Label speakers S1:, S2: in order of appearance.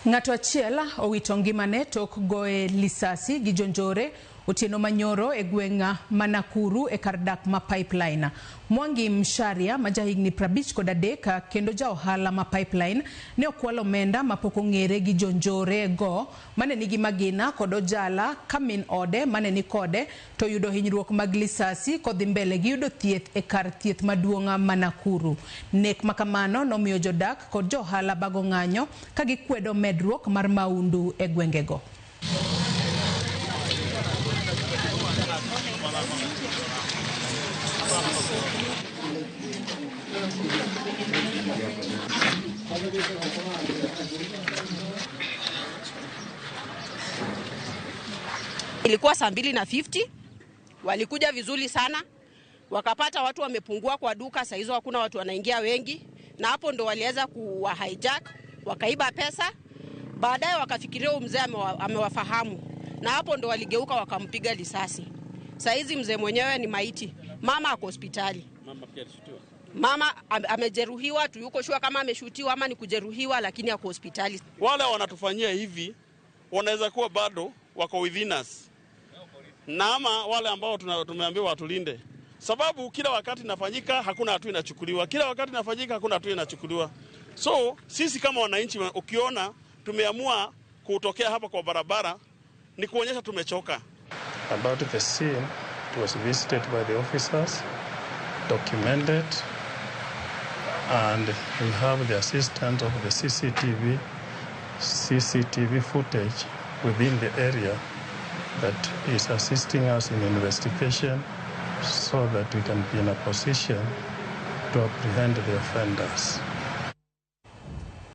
S1: Ng'ato achiel owito ngimane tok goye lisasi gi jonjore otieno manyoro e gweng' ma Nakuru e kar dak ma Pipeline. Mwangi Msharia ma jahigni 53 kendo ja ohala ma Pipeline ne okwalo omenda mapok ong'ere gi jonjore go mane nigi magina kod ojala ka min ode mane ni kode to yudo hinyruok mag lisasi kodhi mbele gi yudo thieth e kar thieth maduong' ma Nakuru. Nek makamano nomiyo jodak kod jo ohala bago ng'anyo ka gikwedo medruok mar maundu e gwengego.
S2: Ilikuwa saa 2:50, walikuja vizuri sana, wakapata watu wamepungua kwa duka, saa hizo hakuna watu wanaingia wengi, na hapo ndo waliweza kuwa hijack, wakaiba pesa. Baadaye wakafikiria huyu mzee amewafahamu, na hapo ndo waligeuka wakampiga risasi. Saa hizi mzee mwenyewe ni maiti, mama ako hospitali.
S3: Mama pia alishutiwa.
S2: Mama amejeruhiwa, tuyuko shua kama ameshutiwa ama ni kujeruhiwa, lakini ako hospitali.
S3: Wale wanatufanyia hivi wanaweza kuwa bado wako within us, na ama wale ambao tumeambiwa watulinde, sababu kila wakati inafanyika hakuna hatua inachukuliwa, kila wakati inafanyika hakuna hatua inachukuliwa. So sisi kama wananchi, ukiona tumeamua kutokea hapa kwa barabara ni kuonyesha tumechoka.
S4: About the scene, it was visited by the officers, documented, and we have the assistance of the CCTV footage within the area that is assisting us in investigation so that we can be in a position to apprehend the offenders.